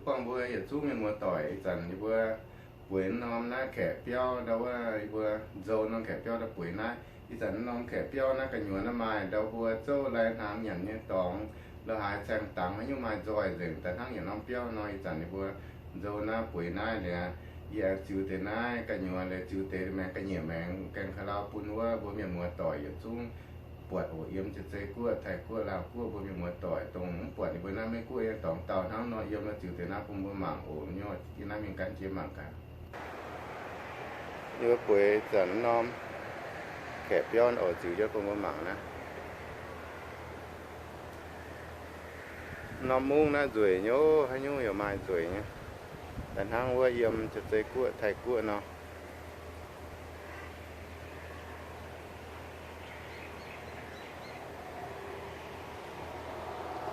Buangh mbuo yietc zungv mienh muoz-doic, ih zanc yie mbuo bueix norm naaiv kaeqv biauv ndau wuov, yie mbuo nzou norm kaeqv biauv ndau bueix naaiv. Ih zanc norm kaeqv biauv naaiv gu'nyuoz naaiv maaih ndau mbuo zouv lai hnaangx nyanc nyei dorngx, la'haaix caeng dangx haaix nyungc maaih nzoih nzengc daaih hnangv yietc norm biauv nor. Ih zanc yie mbuo nzou naaiv bueix naaiv liuz, yie aengx ziux deix naaiv gu'nyuoz liuz ziux deix maengx ga'nyiec maengx gaeng ka'lau bun wuov mbuo mienh muoz-doic yietc zungv buatc oc. Yiem Jiex Zei Guoqv, Taiv Guoqv, Laauh Guoqv mbuo mienh muoz-doic dongh mv buatc ninh mbuo naaiv Meiv Guoqv nyei dorngx dauh hnangv nor, yiem naaiv ziux deix naaiv bun mbuo mangc oc. Yie naaiv mingh gan jiex mangc gaax. Yie mbuo bueix zanc norm kaeqv biauv oc, ziux jienv bun mbuo mangc naaiv. Norm mungv naaiv nzueic nyei, haaix nyungc yaac maaih nzueic nyei, daaih hnangv wuov yiem Jiex Zei Guoqv, Taiv Guoqv nor.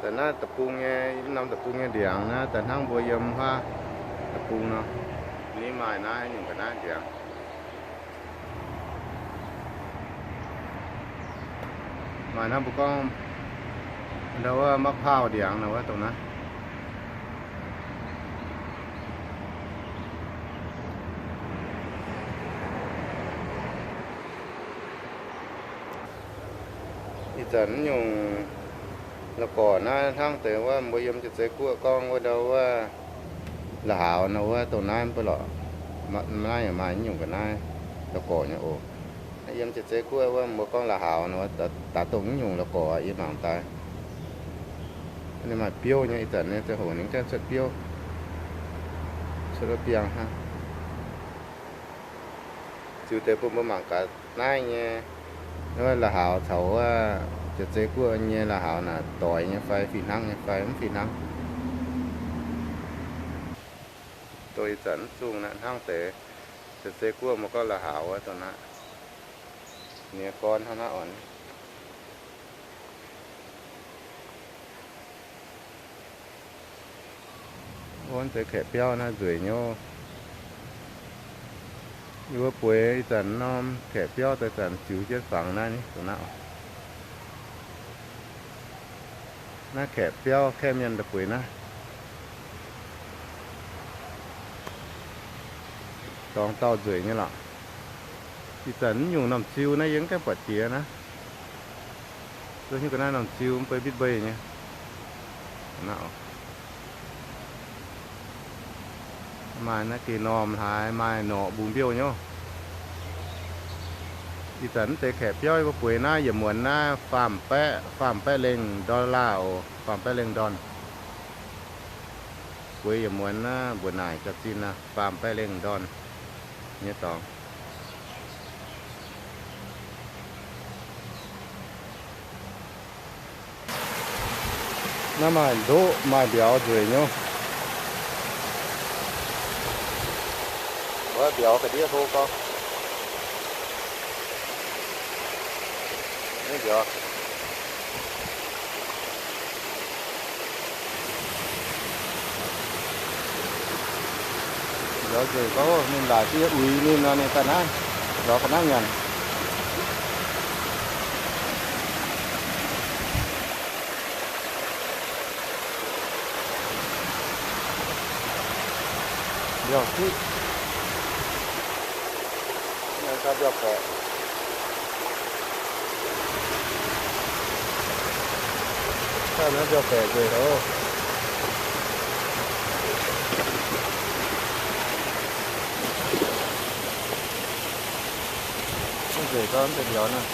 Daaih naaiv deic-bung nyei, norm deic-bung nyei ndiangx naaiv daaih hnangv mbuo yiem huaav deic-bung nor, ninh maaih naaiv nyungc ga'naaiv ndiangx. Maaih naaiv mbuo gorngv ndau wuov มะพร้าว ndiangx nor wuov dongh naaiv. Ih zanc nyungc la'gorc naaiv hnangv deix wuov mbuo yiem Jiex Zei Guoqv gorngv wuov ndau wuov la'haaux nor wuov dongh naaiv mv baac lorqc. Naaiv yaac maaih nyungc ga'naaiv la'gorc nyei oc. Yiem Jiex Zei Guoqv wuov mbuo gorngv la'haaux nor, daaih dongh nyungc la'gorc yie mangc daaih. Ninh maaih biouv nyei, ih zanc nyei ziangh hoc ninh gaengh cuotv biouv, cuotv wuov biangh hnangv. Ziux deix bun mbuo mangc gaax naaiv nyei, wuov la'haaux caux wuov Jiex Zei Guoqv nyei la'haaux naaic doix nyei fai fih hnangv nyei fai mv fih hnangv. Dongh ih zanc mv zungh naaiv hnangv deix Jiex Zei Guoqv mbuo gorngv la'haaux wuov dongh naaiv. Ninh nyei gorn hnangv naaiv oc. Wuov deix kaeqv biauv naaiv nzueic nyei. Yie mbuo bueix ih zanc norm kaeqv biauv daaih zanc ziux jienv fangx naaiv ni, dongh naaiv oc. Naaiv kaeqv biauv kaeqv mienh daaih bueix naaiv. Dorngx dauh nzueic nyei lorqc. Ih zanc mv nyungc normh ziu naaiv yie mv gaengh buatc jiex naaiv. Duqv hiuv ga'naaiv normh ziu mv bei mbitv mbei nyei. Maaih naaiv geh normh haaix maaih norqc mbungh mbiouh nyei. Ih zanc mv deix kaeqv biauv yie mbuo bueix naaiv yietc muonz naaiv faam baeqv, faam baeqv lengh dollar oc, faam baeqv lengh ndorn. Bueix yietc muonz naaiv mbuoqc naaic gauh zinh aqv, faam baeqv lengh ndorn nyei dorngx. Naaiv maaih ndoqv maaih mbiauz nzueic nyei. Wuov mbiauz ga'ndiev hlo gorngv. Naaiv mbiauz. Mbiauz nzueic gorngv ninh laaic diev uix ninh nor ninh ga'naaiv, mbiauz ga'naaiv nyanc. Mbiauz siqv. Mbiauz faeqc. Mbiauz faeqc nzueic oc. Nzueic gorngv deix mbiauz naaiv.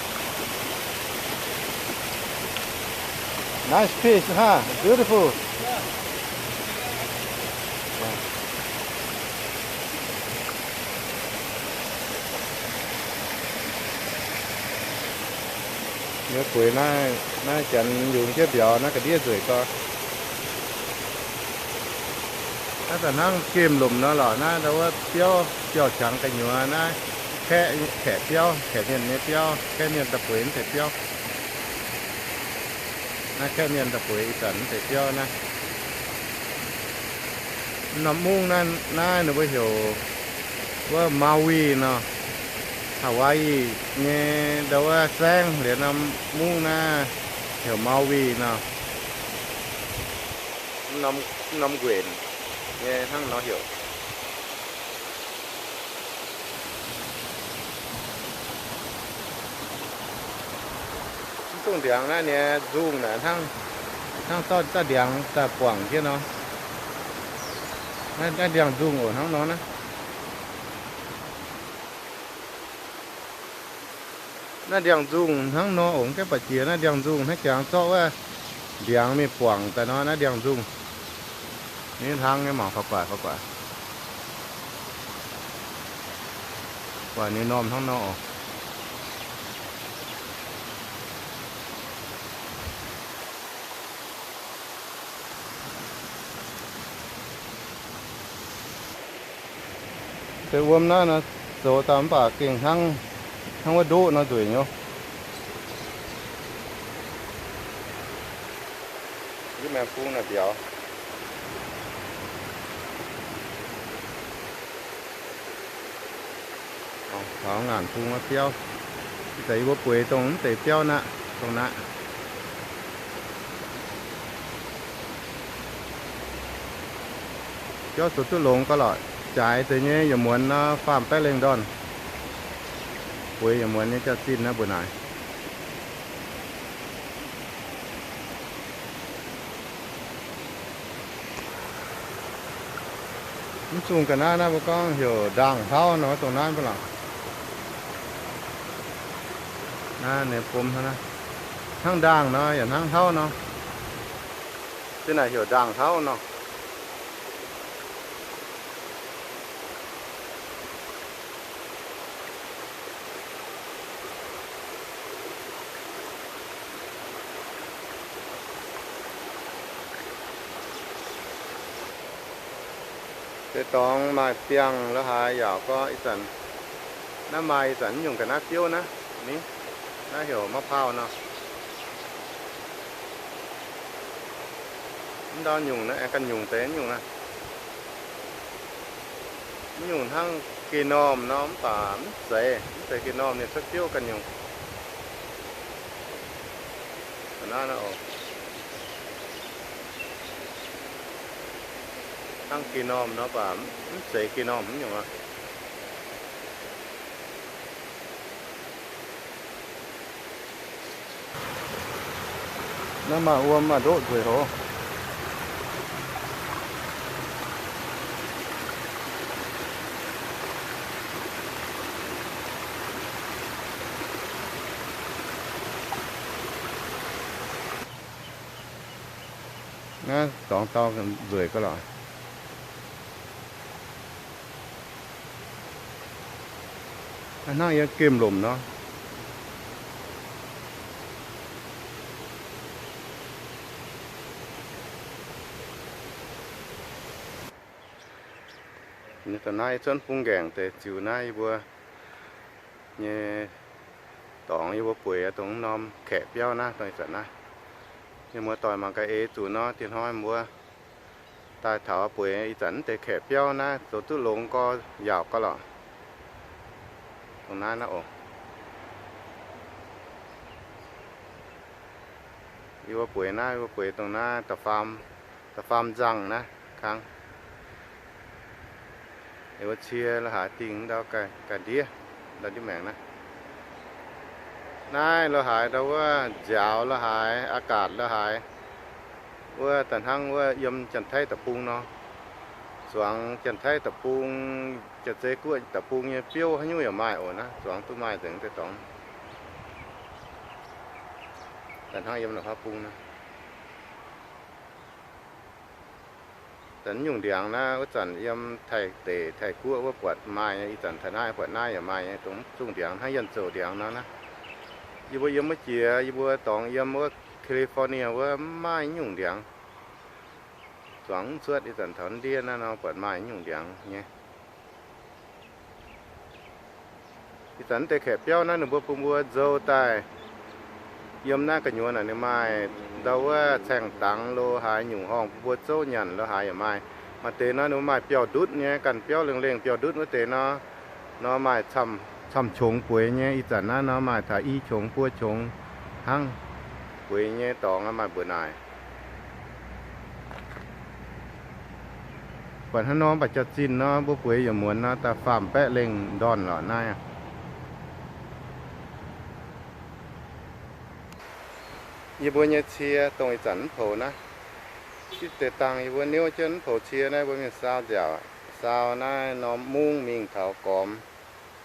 Nice fish, huh? Beautiful. Yie bueix naaiv, naaiv janx yungz jienv mbiauz naaiv ga'ndiev nzueic gorx. Naaiv da'hnangv gemh lomc nor lorqc, naaiv ndau wuov biauv biauv-qangx gu'nyuoz naaiv, kaeqv, kaeqv biauv, kaeqv mienh nyei biauv, kaeqv mienh daaih bueix mv deix biauv. Naaiv kaeqv mienh daaih bueix ih zanc mv deix biauv naaiv. Norm mungv naaiv, naaiv ninh mbuo heuc wuov Maui nor, Hawaii nyei ndau wuov saengv liuz norm mungv naaiv heuc Maui nor. Norm, norm nquenc. nyei hnangv nor heuc. Mv dungx ndiangx naaiv nyei nzungh naaic hnangv, hnangv zorqv daaih ndiangx daaih buangc jienv nor. Naaiv, naaiv ndiangx-nzungh oc, hnangv nor naaiv. Naaiv ndiangx-nzungh hnangv nor oc, gaengh ba'jiex naaiv ndiangx-nzungh hnangv jangx zorqv wuov ndiangx mingh buangc daaih nor, naaiv ndiangx-nzungh. Ninh hlang nyei mangc faaux gu'nguaaic, faaux gu'nguaaic. Gu'nguaaic ninh normh hnangv nor oc. Deix wuom naaiv nor, zoux daaih mv baac gengh hnangv, hnangv wuov ndoqv nor nzueic nyei. Yie maengx bung naaic mbiauz. Taux ngaanc bung wuov biauv. Ih zanc yie mbuo bueix dongh mv deix biauv naaiv, dongh naaiv. Biauv zoux duqv longx gauh lorqc, jaaix deix nyei yietc muonz nor faam baeqv lengh ndorn. Bueix yietc muonz nyei jaax-zinh naaiv mbuo naaic. Mv zungh ga'naaiv naaiv mbuo gorngv heuc ndaangh hlauv nor, dongh naaiv mbuo lorqc. Naaiv ninh bom hnangv naaiv. Hnangv ndaangh nor, yaac hnangv hlauv nor. Zinh naaic heuc ndaangh hlauv nor. Deix dorngx maaih biangh lo haaix yaac gorngv ih zanc, naaiv maaih ih zanc nyungc ga'naaiv biouv naaiv, ni, naaiv heuc มะพร้าว nor. Mv ndau nyungc naaiv aengx ganh nyungc deix nyungc naaiv. Mv nyungc hnangv geh normh nor mv baac mv zeiz, mv zeiz geh normh ninh cuotv biouv ganh nyungc. Naaiv oc. Hnangv geh normh nor baac mv zeiz geh normh nyungc aqv. Naaiv maaih wuom maaih ndoqv nzueic hov. Naaiv dorngx dau nzueic gauh lorqc. Hnangv yiem gemh lomc nor. Da'naaiv cuotv bung nqaengc deix ziux naaiv yie mbuo nyei dorngx, yie mbuo bueix dongh norm kaeqv biauv naaiv, dongh ih zanc naaiv. Mienh muoz-doic mangc gaax eix zuqc nor, diex hnoi mbuo daaih taux bueix ih zanc mv deix kaeqv biauv naaiv zoux duqv longx gorx, yaauc gorx lorqc. Dongh naaiv naaiv oc. Yie mbuo bueix naaiv, yie mbuo bueix dongh naaiv da'faam, da'faam nzangh naaiv kangv. Yie mbuo cie lo haaix dingh ndau ga'ndiev, ndau ndiev maengc naaiv. Naaiv lo haaix ndau wuov nziaaux lo haaix, อากาศ lo haaix, wuov da'hnangv wuov yiem Janx-Taiv deic-bung nor. Zuangx Janx-Taiv deic-bung, Janx-Zei Guoqv deic-bung nyei biouv haaix nyungc yaac maaih oc naaiv, zuangx duqv maaih nzengc deix dorngx. Da'hnangv yiem La'fapv Bung naaiv. Da'nyungc ndiangx naaiv wuov zanc yiem Taiv deic, Taiv Guoqv wuov buatc maaih nyei, ih zanc taux naaiv buatc naaiv yaac maaih nyei, dongh zungh ndiangx hnangv yienh zouc ndiangx nor naaiv. Yie mbuo yiem wuov jiex, yie mbuo dorngx yiem wuov California wuov mv maaih nyungc ndiangx. Zuangx mv cuotv, ih zanc taux ndiev naaiv nor buatc maaih nyungc ndiangx nyei. Ih zanc deix kaeqv biauv naaiv ninh mbuo bun mbuo nzou daaih. Yiem naaiv gu'nyuoz naaic ninh maaih ndau wuov caeng dangx lo haaix nyungc horngh bun mbuo zouv nyanc lo haaix yaac maaih. Maaih deix nor ninh mbuo maaih biauv-ndutv nyei, ganh biauv lengh lengh biauv-ndutv wuov deix nor, nor maaih camv, camv qongx bueix nyei. Ih zanc naaiv nor maaih taux i qongx buo qongx hnangv bueix nyei dorngx maaih mbuoqc naaic. Buatc hnangv nor mv baac jaax-zinh nor, mbuo bueix yietc muonz nor, daaih faam baeqv lengh ndorn lorqc naaiv. Yie mbuo nyei cie dongh ih zanc mv poux naaiv. Zipv deix dangh yie mbuo niouv jienv mv poux cie naaiv, mbuo mingh saau nziaauc, saau naaiv norm mungv mingh taux gormx,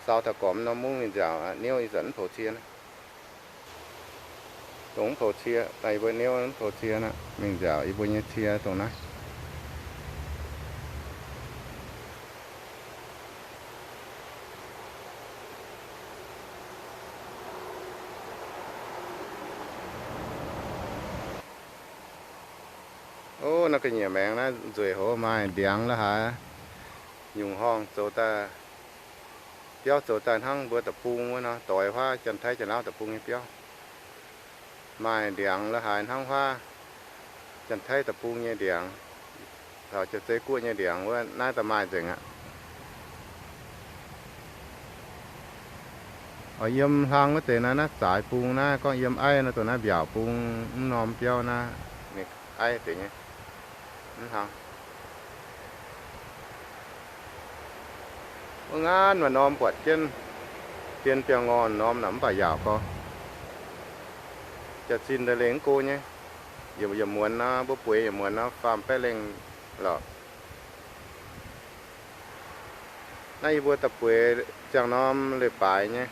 saau taux gormx norm mungv mingh nziaauc, niouv ih zanc mv poux cie naaiv. Dongh mv poux cie, yie mbuo niouv mv poux cie naaiv, mingh nziaauc yie mbuo nyei cie dongh naaiv. Ov, naaiv ga'nyiec maengx naaiv nzueic hoz, maaih ndiangx la'haaix, nyungc horngh zoux daaih, biauv zoux daaih hnangv mbuo deic-bung wuov nor, doix huaav Janx-Taiv Janx-Lauv deic-bung nyei biauv. Maaih ndiangx la'haaix hnangv huaav Janx-Taiv deic-bung nyei ndiangx, taux Jaav-Zei Guoqv nyei ndiangx wuov, naaiv daaih maaih nzengc aqv. Oix yiem hlang wuov deix naaiv, naaiv zaaix bung naaiv, gorngv yiem aiv nor, dongh naaiv mbiaauc bung mv norm biauv naaiv, ninh aiv deix nyei mv hlang. Wuov ngaanv maaih norm buatc jienv dien biangh ngorn norm naaic mv baac yaauc gorx. Jaax-zinh daaih lengh mv go nyei. Yietc muonz nor, mbuo bueix yietc muonz nor, faam baeqv lengh lorqc. Naaiv yie mbuo daaih bueix ziangh norm leiz-baaix nyei,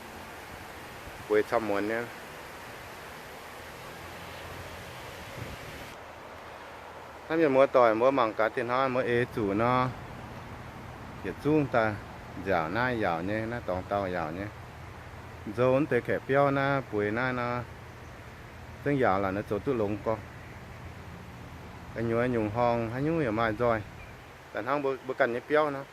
bueix camv muonz nyei. Naaiv mienh muoz-doic, mbuo mangc gaax dinh hnoi mbuo eix zuqc nor, yietc zungv daaih nziaauc naaiv yaauc nyei, naaiv dorngx dauh yaauc nyei. Nzou wuov deix kaeqc biauv naaiv bueix naaiv nor, zengv yaauc laaix nor zoux duqv longx gorx. Gu'nyuoz nyungc horngh haaix nyungc yaac maaih nzoih, daaih hnangv mbuo ganh nyei biauv nor.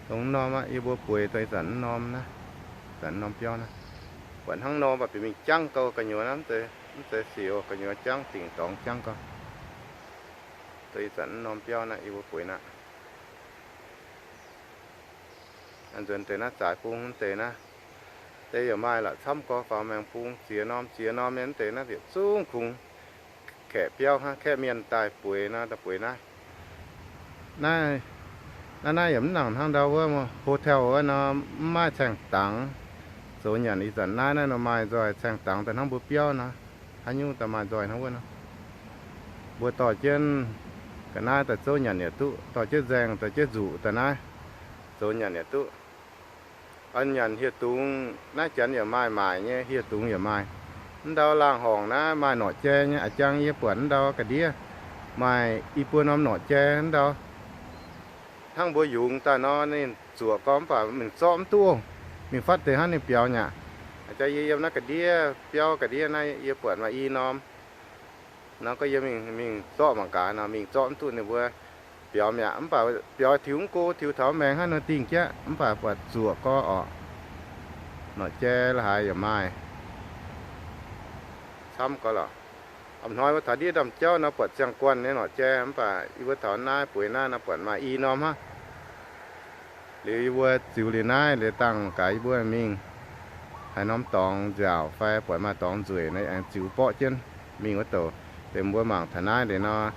Dongh norm aqv, yie mbuo bueix daaih ih zanc norm naaiv, ih zanc norm biauv naaiv, buatc hnangv norm baac bieqc mingh jangv gau gu'nyuoz naaiv, mv zeiz sic, gu'nyuoz jangv dingc dorngx jangv gau. Daaih ih zanc norm biauv naaiv yie mbuo bueix naaiv. Nzuonx deix naaiv zaaix bung deix naaiv, deix yaac maaih la'camv gorx, faaux maengx bung ziex norm ziex norm nyei deix naaiv, yietc zungv kungx kaeqv biauv hnangv, kaeqv mienh daaih bueix nor, daaih bueix naaiv. Naaiv, naaiv yaac mv nangc hnangv ndau wuov hotel wuov nor, mv maaih caengh dangx. Zoux nyanc ih zanc naaiv, naaiv nor maaih nzoih caengh dangx daaih hnangv mbuo biauv nor. Haaix nyungc daaih maaih nzoih hnangv wuov nor. Mbuo dorh jienv ga'naaiv daaih zouv nyanc yaac duqv, dorh jienv nzaeng, dorh jienv nzuqc daaih naaiv zoux nyanc yaac duqv. Oix nyanc hieh dungz naaiv, janx yaac maaih maaic nyei, hieh dungz yaac maaih. Mv ndau laangh horngc naaiv maaih norqc jai nyei. A'jang yie buatc mv ndau ga'ndiev maaih i buo norm norqc jai mv ndau. Hnangv mbuo yungz daaih nor, ninh zuoqc gorx mv baac mingh zorqv mv duqv, mingh fatv deix hnangv ninh biaux nyaqc. A'jang yie yiem naaiv ga'ndiev biauv ga'ndiev naaiv, yie buatc maaih i norm. Nor gorngv yie mingh, mingh zorqv mangc gaax nor, mingh zorqv mv duqv, ninh mbuo biaux mi'aqv. Mv baac biaux tiux mv go, tiux taux maengx hnangv nor dingh jieqv, mv baac buatc zuoqc gorx orqc. Norqc jai la'haaix yaac maaih. Camv gorx lorqc. A'hnoi mbuo taux ndiev ndaamv-jauv nor buatc ziangh guanh nyei norqc jai, mv baac yie mbuo taux naaiv bueix naaiv nor buatc maaih i norm hnangv. Liuz yie mbuo ziux liuz naaiv liuz dangh gaax yie mbuo mingh haaix norm dorngx nziaauc fai buatc maaih dorngx nzueic nor aengx ziux borqv jienv mingh wuov douc. Liuz mbuo mangc taux naaiv liuz nor,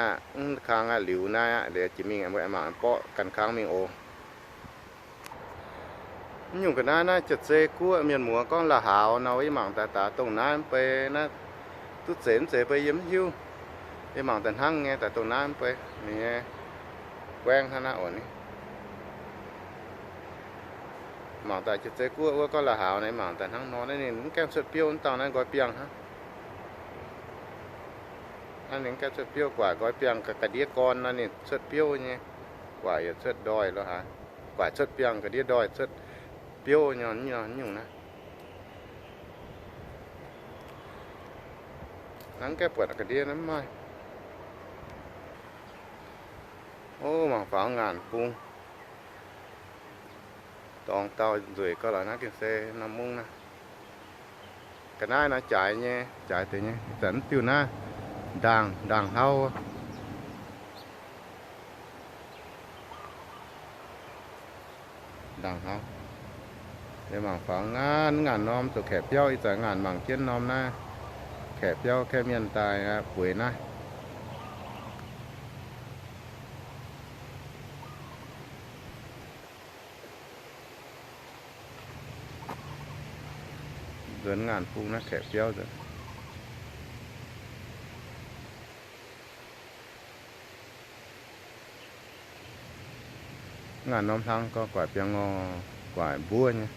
aqv, mv kang aqv, liuz naaiv aqv, liuz jiex mingh mbuo aengx mangc borqv ganh kang mingh oc. Mv nyungc ga'naaiv naaiv Jaav-Zei Guoqv, mienh muoz gorngv La'haaux nor, yie mangc daaih daaih dongh naaiv mv bei naaiv, duqv zeiz mv zeiz mbuo yie mv hiuv. Yie mangc daaih hnangv nyei, daaih dongh naaiv mv bei, ninh nyei guaengv hnangv naaiv oc ni. Mangc daaih Jaav-Zei Guoqv wuov gorngv La'haaux naaiv, mangc daaih hnangv nor, naaiv ninh mv gaengh cuotv biouv, mv dangh naaiv nqoi biangh hnangv. Naaiv ninh mv gaengh cuotv biouv, guaax nqoi biangh ga'ndiev gorn naaiv ninh cuotv biouv nyei. Guaax yaac cuotv ndoih lo haaix. Guaax cuotv biangh, ga'ndiev ndoih cuotv biouv nyei, nyungc naaiv. Naaiv mv gaengh buatc ga'ndiev naaiv mv maaih. Ov, mangc faaux ngaanc bung. Dorngx dauh nzueic gau lorqc naaiv, gengh se norm mungv naaiv. Ga'naaiv naaiv jaaix nyei, jaaix deix nyei. Ih zanc mv diuh naaiv ndaangc, ndaangc hlauv. Ndaangc hlauv. Mangc faaux ngaanc, ngaanc norm zuqc kaeqv biauv, ih zanc ngaanc mangc jienv norm naaiv. Kaeqv biauv kaeqv mienh daaih aqv, bueix naaiv. Nzuonx ngaanc bung naaiv kaeqv biauv nzuonx. Ngaanc norm hlang gorngv guaaic biangh ngor, guaaic mbuov nyei.